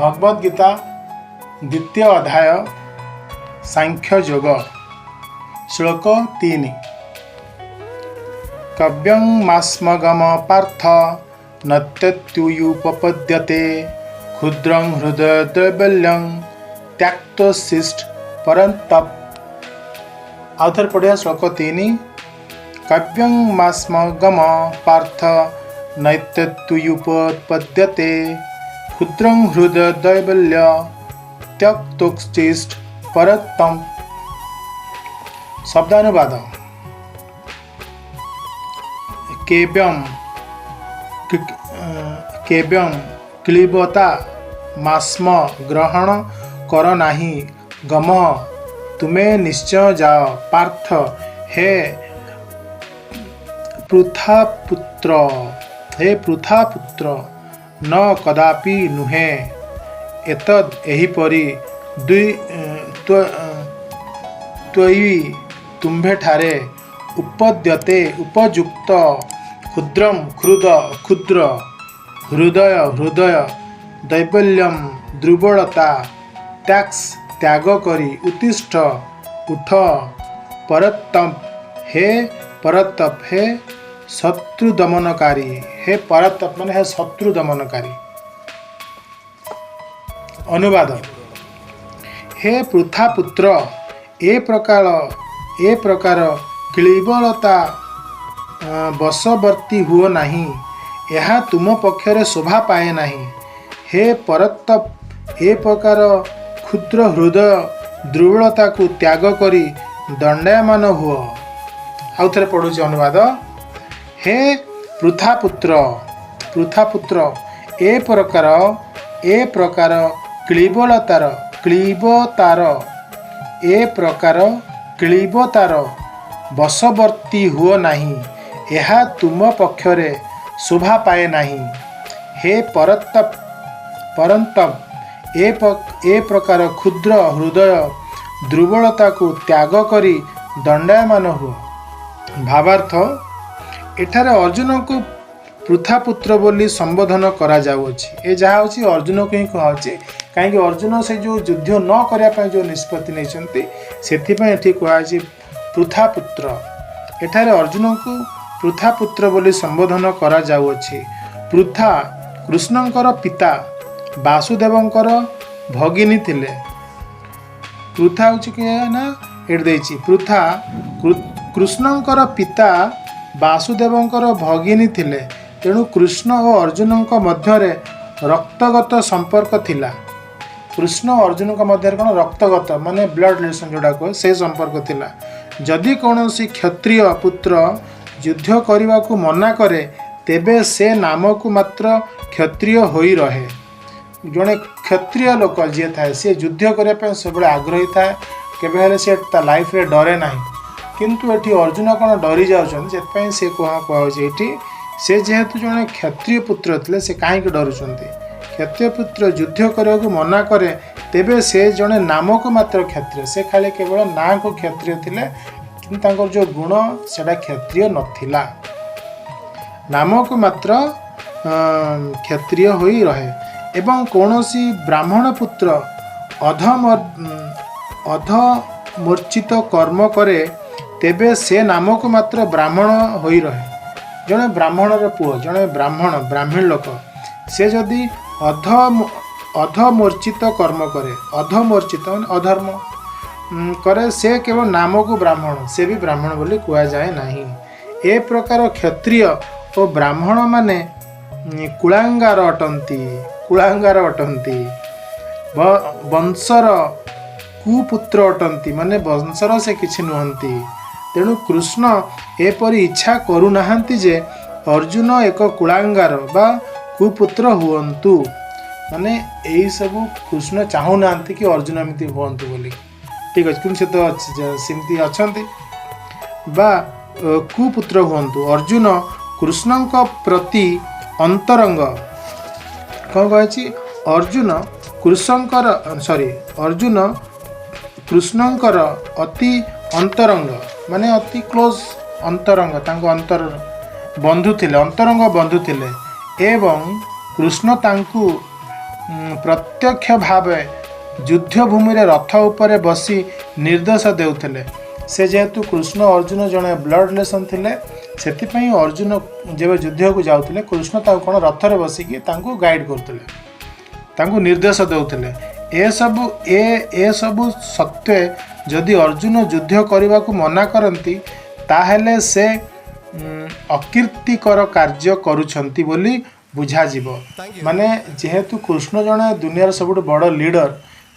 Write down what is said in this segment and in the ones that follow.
ଭଗବତ ଗୀତା, ଦ୍ୱିତୀୟ ଅଧ୍ୟାୟ, ସାଂଖ୍ୟ ଯୋଗ, ଶ୍ଲୋକ 3। କ୍ଳୈବ୍ୟଂ ମାସ୍ମ ଗମ ପାର୍ଥ ନୈତତ୍ତ୍ୱୟୁପପଦ୍ୟତେ, କ୍ଷୁଦ୍ରଂ ହୃଦୟ ଦୈର୍ବଲ୍ୟଂ ତ୍ୟକ୍ତୋତ୍ତିଷ୍ଠ ପରନ୍ତପ। ଆଉ ଥରେ ପଢ଼ିବା ଶ୍ଲୋକ 3। କ୍ଳୈବ୍ୟଂ ମାସ୍ମ ଗମ ପାର୍ଥ ନୈତତ୍ତ୍ୱୟୁପପଦ୍ୟତେ, କ୍ଷୁଦ୍ରଂ ହୃଦୟ ଦୈର୍ବଲ୍ୟ ତ୍ୟକ୍ତୋତ୍ତିଷ୍ଠ ପରନ୍ତପ। ଶବ୍ଦାନୁବାଦ। କ୍ଳୈବ୍ୟಂ, କ୍ଳୈବ୍ୟଂ କ୍ଳୀବତା, ମାସ୍ମ ଗ୍ରହଣ କର ନାହିଁ, ଗମ ତୁମେ ନିଶ୍ଚୟ ଯାଅ, ପାର୍ଥ ହେ ପୃଥାପୁତ୍ର, ହେ ପୃଥାପୁତ୍ର, ନ କଦାପି ନୁହେଁ, ଏତଦ୍ ଏହିପରି, ଦୁଇ ତ୍ୱୟି ତୁମ୍ଭେଠାରେ, ଉପପଦ୍ୟତେ ଉପଯୁକ୍ତ, କ୍ଷୁଦ୍ରಂ କ୍ଷୁଦ୍ର, କ୍ଷୁଦ୍ର, ହୃଦୟ ହୃଦୟ, ଦୈର୍ବଲ୍ୟମ ଦୁର୍ବଳତା, ତ୍ୟକ୍ତ ତ୍ୟାଗ କରି, ଉତ୍ତିଷ୍ଠ ଉଠ, ପରନ୍ତପ ହେ ପରନ୍ତପ ହେ ଶତ୍ରୁ ଦମନକାରୀ, ହେ ପରନ୍ତପ ମାନେ ହେ ଶତ୍ରୁ ଦମନକାରୀ। ଅନୁବାଦ। ହେ ପୃଥାପୁତ୍ର, ଏ ପ୍ରକାର କ୍ଳୀବଲତା ବଶବର୍ତ୍ତୀ ହୁଅ ନାହିଁ। ଏହା ତୁମ ପକ୍ଷରେ ଶୋଭା ପାଏ ନାହିଁ। ହେ ପରନ୍ତପ, ଏ ପ୍ରକାର କ୍ଷୁଦ୍ର ହୃଦୟ ଦୁର୍ବଳତାକୁ ତ୍ୟାଗ କରି ଦଣ୍ଡାୟମାନ ହୁଅ। ଆଉ ଥରେ ପଢ଼ୁଛି ଅନୁବାଦ। ହେ ପୃଥାପୁତ୍ର, ପୃଥାପୁତ୍ର, ଏ ପ୍ରକାର କ୍ଳୀବତାର ଏ ପ୍ରକାର କ୍ଳୀବତାର ବଶବର୍ତ୍ତୀ ହୁଅ ନାହିଁ। ଏହା ତୁମ ପକ୍ଷରେ ଶୋଭା ପାଏ ନାହିଁ। ହେ ପରନ୍ତପ, ପରନ୍ତପ, ଏ ପ୍ରକାର କ୍ଷୁଦ୍ର ହୃଦୟ ଦୁର୍ବଳତାକୁ ତ୍ୟାଗ କରି ଦଣ୍ଡାୟମାନ ହୁଅ। ଭାବାର୍ଥ। ଏଠାରେ ଅର୍ଜୁନଙ୍କୁ ପୃଥାପୁତ୍ର ବୋଲି ସମ୍ବୋଧନ କରାଯାଉଅଛି। ଏ ଯାହା ହେଉଛି ଅର୍ଜୁନକୁ ହିଁ କୁହାହେଉଛି। କାହିଁକି? ଅର୍ଜୁନ ସେ ଯେଉଁ ଯୁଦ୍ଧ ନ କରିବା ପାଇଁ ଯେଉଁ ନିଷ୍ପତ୍ତି ନେଇଛନ୍ତି, ସେଥିପାଇଁ ଏଠି କୁହାଯାଇଛି ପୃଥାପୁତ୍ର। ଏଠାରେ ଅର୍ଜୁନଙ୍କୁ ପୃଥାପୁତ୍ର ବୋଲି ସମ୍ବୋଧନ କରାଯାଉଅଛି। ପୃଥା କୃଷ୍ଣଙ୍କର ପିତା ବାସୁଦେବଙ୍କର ଭଗିନୀ ଥିଲେ। ପୃଥା ହେଉଛି କିଏ ନା ଏଠି ଦେଇଛି, ପୃଥା କୃଷ୍ଣଙ୍କର ପିତା ବାସୁଦେବଙ୍କର ଭଗିନୀ ଥିଲେ। ତେଣୁ କୃଷ୍ଣ ଓ ଅର୍ଜୁନଙ୍କ ମଧ୍ୟରେ ରକ୍ତଗତ ସମ୍ପର୍କ ଥିଲା। କୃଷ୍ଣ ଓ ଅର୍ଜୁନଙ୍କ ମଧ୍ୟରେ କ'ଣ ରକ୍ତଗତ ମାନେ ବ୍ଲଡ୍ ରିଲେସନ୍ ଯେଉଁଟା କୁହ, ସେ ସମ୍ପର୍କ ଥିଲା। ଯଦି କୌଣସି କ୍ଷତ୍ରିୟ ପୁତ୍ର ଯୁଦ୍ଧ କରିବାକୁ ମନା କରେ, ତେବେ ସେ ନାମକୁ ମାତ୍ର କ୍ଷତ୍ରିୟ ହୋଇ ରହେ। ଜଣେ କ୍ଷତ୍ରିୟ ଲୋକ ଯିଏ ଥାଏ, ସିଏ ଯୁଦ୍ଧ କରିବା ପାଇଁ ସବୁବେଳେ ଆଗ୍ରହୀ ଥାଏ। କେବେ ହେଲେ ସେ ତା ଲାଇଫରେ ଡରେ ନାହିଁ। କିନ୍ତୁ ଏଠି ଅର୍ଜୁନ କ'ଣ ଡରି ଯାଉଛନ୍ତି। ସେଥିପାଇଁ ସେ କୁହାହେଉଛି ଏଇଠି, ସେ ଯେହେତୁ ଜଣେ କ୍ଷତ୍ରିୟ ପୁତ୍ର ଥିଲେ, ସେ କାହିଁକି ଡରୁଛନ୍ତି? କ୍ଷତ୍ରିୟ ପୁତ୍ର ଯୁଦ୍ଧ କରିବାକୁ ମନା କରେ, ତେବେ ସେ ଜଣେ ନାମକୁ ମାତ୍ର କ୍ଷତ୍ରିୟ। ସେ ଖାଲି କେବଳ ନାଁକୁ କ୍ଷତ୍ରିୟ ଥିଲେ, କିନ୍ତୁ ତାଙ୍କର ଯେଉଁ ଗୁଣ ସେଇଟା କ୍ଷତ୍ରିୟ ନଥିଲା। ନାମକୁ ମାତ୍ର କ୍ଷତ୍ରିୟ ହୋଇ ରହେ ଏବଂ କୌଣସି ବ୍ରାହ୍ମଣ ପୁତ୍ର ଅଧମୋର୍ଚିତ କର୍ମ କରେ, ତେବେ ସେ ନାମକୁ ମାତ୍ର ବ୍ରାହ୍ମଣ ହୋଇ ରହେ। ଜଣେ ବ୍ରାହ୍ମଣର ପୁଅ, ଜଣେ ବ୍ରାହ୍ମଣ, ବ୍ରାହ୍ମଣ ଲୋକ, ସେ ଯଦି ଅଧମୋର୍ଚିତ କର୍ମ କରେ, ଅଧମୋର୍ଚିତ ମାନେ ଅଧର୍ମ କରେ, ସେ କେବଳ ନାମକୁ ବ୍ରାହ୍ମଣ, ସେ ବି ବ୍ରାହ୍ମଣ ବୋଲି କୁହାଯାଏ ନାହିଁ। ଏ ପ୍ରକାର କ୍ଷତ୍ରିୟ ଓ ବ୍ରାହ୍ମଣମାନେ କୁଳାଙ୍ଗାର ଅଟନ୍ତି, କୁଳାଙ୍ଗାର ଅଟନ୍ତି, ବଂଶର କୁପୁତ୍ର ଅଟନ୍ତି, ମାନେ ବଂଶର ସେ କିଛି ନୁହନ୍ତି। ତେଣୁ କୃଷ୍ଣ ଏପରି ଇଚ୍ଛା କରୁନାହାନ୍ତି ଯେ ଅର୍ଜୁନ ଏକ କୁଳାଙ୍ଗାର ବା କୁପୁତ୍ର ହୁଅନ୍ତୁ। ମାନେ ଏଇସବୁ କୃଷ୍ଣ ଚାହୁଁନାହାନ୍ତି କି ଅର୍ଜୁନ ଏମିତି ହୁଅନ୍ତୁ ବୋଲି। ଠିକ୍ ଅଛି, କିନ୍ତୁ ସେ ତ ସେମିତି ଅଛନ୍ତି ବା କୁପୁତ୍ର ହୁଅନ୍ତୁ। ଅର୍ଜୁନ କୃଷ୍ଣଙ୍କ ପ୍ରତି ଅନ୍ତରଙ୍ଗ, କ'ଣ କହିଛି? ଅର୍ଜୁନ କୃଷ୍ଣଙ୍କର, ସରି, ଅର୍ଜୁନ କୃଷ୍ଣଙ୍କର ଅତି ଅନ୍ତରଙ୍ଗ, ମାନେ ଅତି କ୍ଲୋଜ୍ ଅନ୍ତରଙ୍ଗ, ତାଙ୍କ ଅନ୍ତରର ବନ୍ଧୁ ଥିଲେ, ଅନ୍ତରଙ୍ଗ ବନ୍ଧୁ ଥିଲେ ଏବଂ କୃଷ୍ଣ ତାଙ୍କୁ ପ୍ରତ୍ୟକ୍ଷ ଭାବେ ଯୁଦ୍ଧଭୂମିରେ ରଥ ଉପରେ ବସି ନିର୍ଦ୍ଦେଶ ଦେଉଥିଲେ। ସେ ଯେହେତୁ କୃଷ୍ଣ ଅର୍ଜୁନ ଜଣେ ବ୍ଲଡ଼ ରିଲେସନ୍ ଥିଲେ, ସେଥିପାଇଁ ଅର୍ଜୁନ ଯେବେ ଯୁଦ୍ଧକୁ ଯାଉଥିଲେ, କୃଷ୍ଣ ତାକୁ କ'ଣ ରଥରେ ବସିକି ତାଙ୍କୁ ଗାଇଡ଼ କରୁଥିଲେ, ତାଙ୍କୁ ନିର୍ଦ୍ଦେଶ ଦେଉଥିଲେ। ଏସବୁ ସତ୍ତ୍ୱେ ଯଦି ଅର୍ଜୁନ ଯୁଦ୍ଧ କରିବାକୁ ମନା କରନ୍ତି, ତାହେଲେ ସେ ଅକୀର୍ତ୍ତିକର କାର୍ଯ୍ୟ କରୁଛନ୍ତି ବୋଲି ବୁଝାଯିବ। ମାନେ ଯେହେତୁ କୃଷ୍ଣ ଜଣେ ଦୁନିଆର ସବୁଠୁ ବଡ଼ ଲିଡର,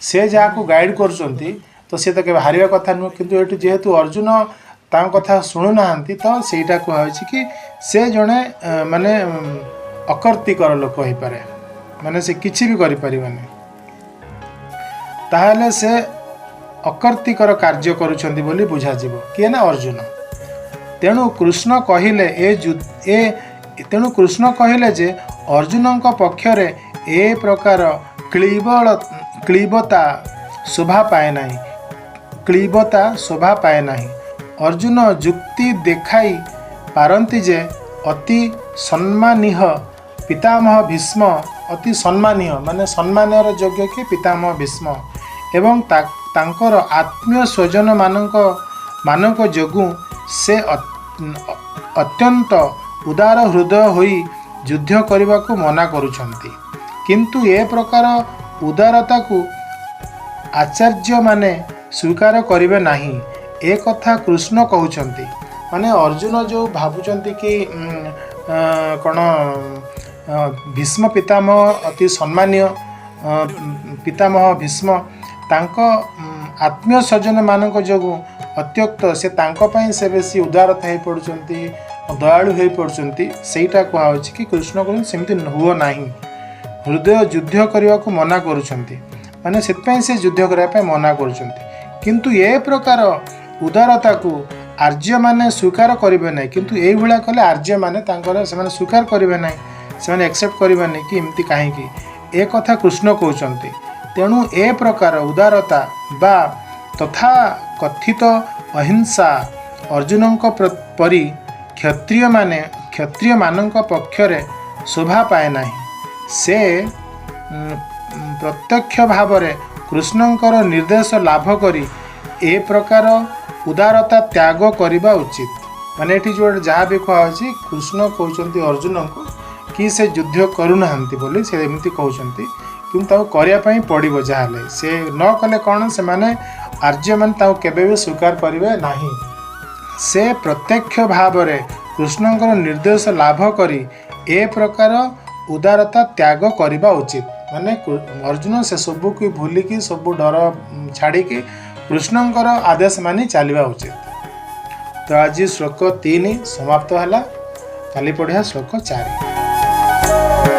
ସେ ଯାହାକୁ ଗାଇଡ଼ କରୁଛନ୍ତି, ତ ସେ ତ କେବେ ହାରିବା କଥା ନୁହଁ। କିନ୍ତୁ ଏଠି ଯେହେତୁ ଅର୍ଜୁନ ତାଙ୍କ କଥା ଶୁଣୁନାହାନ୍ତି, ତ ସେଇଟା କୁହାହେଉଛି କି ସେ ଜଣେ ମାନେ ଅକୀର୍ତ୍ତିକର ଲୋକ ହେଇପାରେ, ମାନେ ସେ କିଛି ବି କରିପାରିବନି। ତାହେଲେ ସେ ଅକୀର୍ତ୍ତିକର କାର୍ଯ୍ୟ କରୁଛନ୍ତି ବୋଲି ବୁଝାଯିବ। କିଏ ନା ଅର୍ଜୁନ। ତେଣୁ କୃଷ୍ଣ କହିଲେ ଯେ ଅର୍ଜୁନଙ୍କ ପକ୍ଷରେ ଏ ପ୍ରକାର କ୍ଳୀବତା ଶୋଭା ପାଏ ନାହିଁ। କ୍ଳୀବତା ଶୋଭା ପାଏ ନାହିଁ। ଅର୍ଜୁନ ଯୁକ୍ତି ଦେଖାଇ ପାରନ୍ତି ଯେ ଅତି ସମ୍ମାନୀୟ ପିତାମହ ଭୀଷ୍ମ, ଅତି ସମ୍ମାନୀୟ ମାନେ ସମ୍ମାନର ଯୋଗ୍ୟ କି ପିତାମହ ଭୀଷ୍ମ ଏବଂ ତାଙ୍କର ଆତ୍ମୀୟ ସ୍ୱଜନ ମାନଙ୍କ ଯୋଗୁଁ ସେ ଅତ୍ୟନ୍ତ ଉଦାର ହୃଦୟ ହୋଇ ଯୁଦ୍ଧ କରିବାକୁ ମନା କରୁଛନ୍ତି। କିନ୍ତୁ ଏ ପ୍ରକାର ଉଦାରତାକୁ ଆଚାର୍ଯ୍ୟମାନେ ସ୍ୱୀକାର କରିବେ ନାହିଁ। ଏ କଥା କୃଷ୍ଣ କହୁଛନ୍ତି। ମାନେ ଅର୍ଜୁନ ଯେଉଁ ଭାବୁଛନ୍ତି କି କ'ଣ ଭୀଷ୍ମ ପିତାମହ ଅତି ସମ୍ମାନୀୟ ପିତାମହ ଭୀଷ୍ମ, ତାଙ୍କ ଆତ୍ମୀୟ ସ୍ୱଜନମାନଙ୍କ ଯୋଗୁଁ ଅତ୍ୟକ୍ତ ସେ ତାଙ୍କ ପାଇଁ ସେ ବେଶୀ ଉଦାରତା ହେଇପଡ଼ୁଛନ୍ତି, ଦୟାଳୁ ହେଇପଡ଼ୁଛନ୍ତି। ସେଇଟା କୁହାହେଉଛି କି କୃଷ୍ଣ କହୁଛନ୍ତି ସେମିତି ହୁଅ ନାହିଁ। ହୃଦୟ ଯୁଦ୍ଧ କରିବାକୁ ମନା କରୁଛନ୍ତି, ମାନେ ସେଥିପାଇଁ ସେ ଯୁଦ୍ଧ କରିବା ପାଇଁ ମନା କରୁଛନ୍ତି। କିନ୍ତୁ ଏ ପ୍ରକାର ଉଦାରତାକୁ ଆର୍ଯ୍ୟମାନେ ସ୍ୱୀକାର କରିବେ ନାହିଁ। କିନ୍ତୁ ଏଇଭଳିଆ କଲେ ଆର୍ଯ୍ୟମାନେ ତାଙ୍କର ସେମାନେ ସ୍ୱୀକାର କରିବେ ନାହିଁ, ସେମାନେ ଆକ୍ସେପ୍ଟ କରିବେନି କି ଏମିତି କାହିଁକି। ଏ କଥା କୃଷ୍ଣ କହୁଛନ୍ତି। ତେଣୁ ଏ ପ୍ରକାର ଉଦାରତା ବା ତଥା କଥିତ ଅହିଂସା ଅର୍ଜୁନଙ୍କ ପରି କ୍ଷତ୍ରିୟମାନଙ୍କ ପକ୍ଷରେ ଶୋଭା ପାଏ ନାହିଁ। ସେ ପ୍ରତ୍ୟକ୍ଷ ଭାବରେ କୃଷ୍ଣଙ୍କର ନିର୍ଦ୍ଦେଶ ଲାଭ କରି ଏ ପ୍ରକାର ଉଦାରତା ତ୍ୟାଗ କରିବା ଉଚିତ। ମାନେ ଏଠି ଯେଉଁ ଯାହା ବି କୁହାହେଉଛି, କୃଷ୍ଣ କହୁଛନ୍ତି ଅର୍ଜୁନଙ୍କୁ କି ସେ ଯୁଦ୍ଧ କରୁନାହାନ୍ତି ବୋଲି ସେ ଏମିତି କହୁଛନ୍ତି, କିନ୍ତୁ ତାକୁ କରିବା ପାଇଁ ପଡ଼ିବ ଯାହାହେଲେ। ସେ ନ କଲେ କ'ଣ ସେମାନେ ଆର୍ଯ୍ୟମାନେ ତାକୁ କେବେ ବି ସ୍ୱୀକାର କରିବେ ନାହିଁ। ସେ ପ୍ରତ୍ୟକ୍ଷ ଭାବରେ କୃଷ୍ଣଙ୍କର ନିର୍ଦ୍ଦେଶ ଲାଭ କରି ଏ ପ୍ରକାର ଉଦାରତା ତ୍ୟାଗ କରିବା ଉଚିତ। ମାନେ ଅର୍ଜୁନ ସେ ସବୁକୁ ଭୁଲିକି, ସବୁ ଡର ଛାଡ଼ିକି କୃଷ୍ଣଙ୍କର ଆଦେଶ ମାନି ଚାଲିବା ଉଚିତ। ତ ଆଜି ଶ୍ଲୋକ 3 ସମାପ୍ତ ହେଲା। କାଲି ପଢ଼ିବା ଶ୍ଲୋକ 4।